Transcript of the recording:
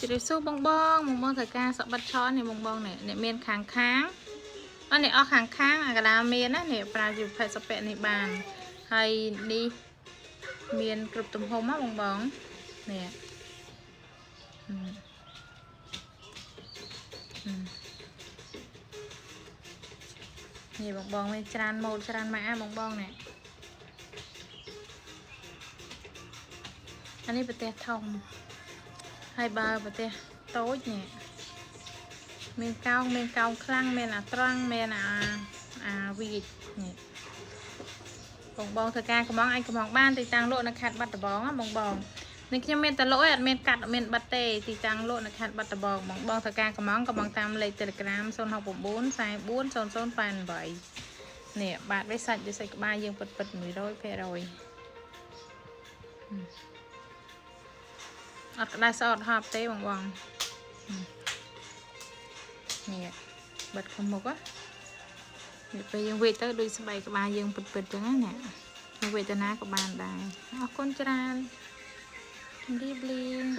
ជម្រាបសួរបងបងបងបងត្រូវការសក់បិទឆននេះបងបងនេះអ្នកមានខាងខាងអត់នេះអស់ខាងខាងអាកដាមានណានេះប្រើជាប្រភេទសពាក់នេះបានហើយនេះមានគ្រប់ទំហំហ៎បងបងនេះហឹមហឹមនេះបងបងមានច្រើនម៉ូតច្រើនម៉ាកបងបងនេះអានេះប្រទេសធំ ហើយបើប្រទេសតូចនេះមានកោងមានកោងខ្លាំងមានអាត្រង់មានអាអាវីចនេះបងបងធ្វើការកំងអាចកំងបានទីតាំងលក់នៅខេត្តបាត់ដំបងណាបងបងនេះខ្ញុំមានតែលក់ឯងអត់មានកាត់អត់មានបិទទេទីតាំងលក់នៅខេត្តបាត់ដំបងបងបងធ្វើការកំងកំងតាមលេខ Telegram 069 44 0088នេះបាតវាសាច់ដូចសាច់ក្បាលយើងពិតពិត100%អត់ក្តៅស្អត់ហប់ទេបងបងនេះបិទខាងមុខណានេះពេលយើងវេចទៅដូចស្បែកក្បាលយើងពិតពិតចឹងណានេះយើងវេទនាក៏បានដែរអរគុណច្រើនជម្រាបលា។